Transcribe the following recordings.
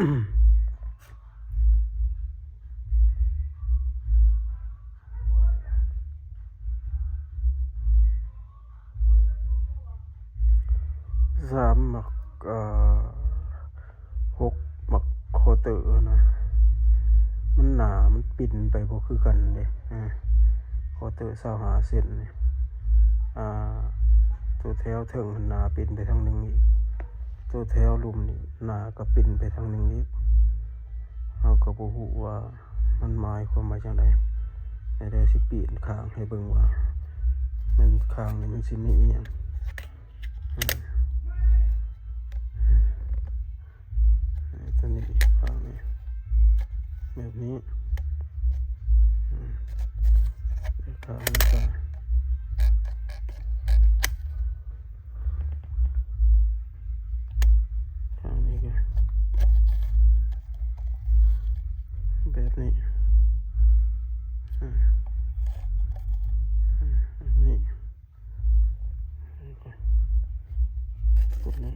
ສາມ ໝາກ ເອີ ຫົກ ໝາກຄວໍເຕີນະ ມັນໜາ ມັນປິ່ນໄປບໍ່ຄືກັນເດ້. ອາ ຄວໍເຕີຊາວຫ້າເຊັນນີ້ ອາ ຕົວແຖວເທິງຫັ້ນໜາປິ່ນໄປທາງໜຶ່ງອີກ, ຕົວແຖວລຸ່ມນີ້ໜາກໍປິ່ນໄປທາງໜຶ່ງອີກ. ເຮົາກໍບໍ່ຮູ້ວ່າ ມັນໝາຍຄວາມວ່າຈັ່ງໃດ. ແຕ່ດຽວຊິປີ້ນຂ້າງໃຫ້ເບິ່ງວ່າ ແມ່ນຂ້າງນີ້ມັນຊິມີອີ່ຫຍັງ. ອືມ ຕົວນີ້ ຂ້າງນີ້ ແບບນີ້ ອືມ ຂ້າງນີ້ກໍ ທາງນີ້ກໍແບບນີ້ ອາ ອາ ແບບນີ້ ກົດນີ້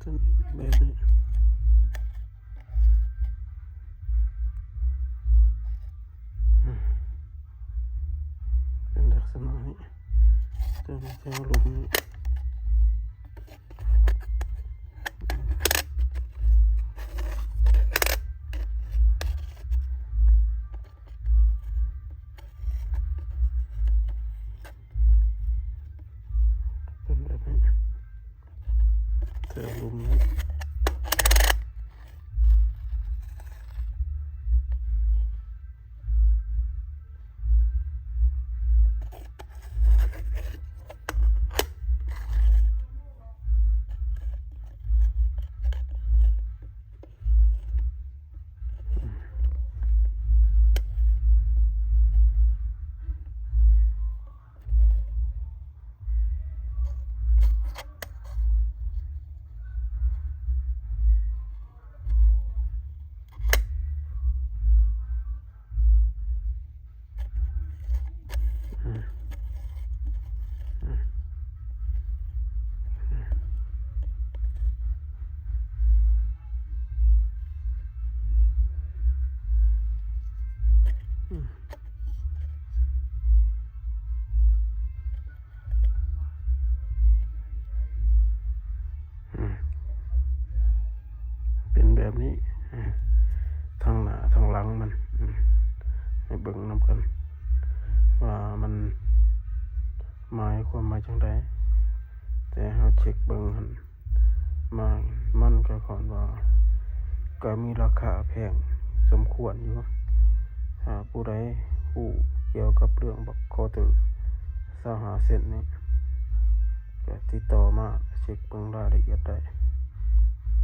ຂຶ້ນແບບນີ້ ອືມ ເປັນລັກສະນະນີ້ ຕົວນີ້ແຖວລຸ່ມນີ້. ເປັນແບບນີ້ ແຖວລຸ່ມນີ້. ອືມ ເປັນແບບນີ້ ອາ ທັງໜ້າທັງຫຼັງມັນ ອາ ໃຫ້ເບິ່ງນຳກັນວ່າມັນໝາຍຄວາມວ່າຈັ່ງໃດ. ແຕ່ເຮົາເຊັກເບິ່ງຫັ້ນ ມາ ມັນກໍຄ່ອນວ່າ ກໍມີລາຄາແພງສົມຄວນຢູ່. ຖ້າຜູ້ໃດຮູ້ກ່ຽວກັບເລື່ອງບັກຄອເຕີຊາວຫ້າເຊັນນີ້ ກໍຕິດຕໍ່ມາເຊັກເບິ່ງລາຍລະອຽດໄດ້.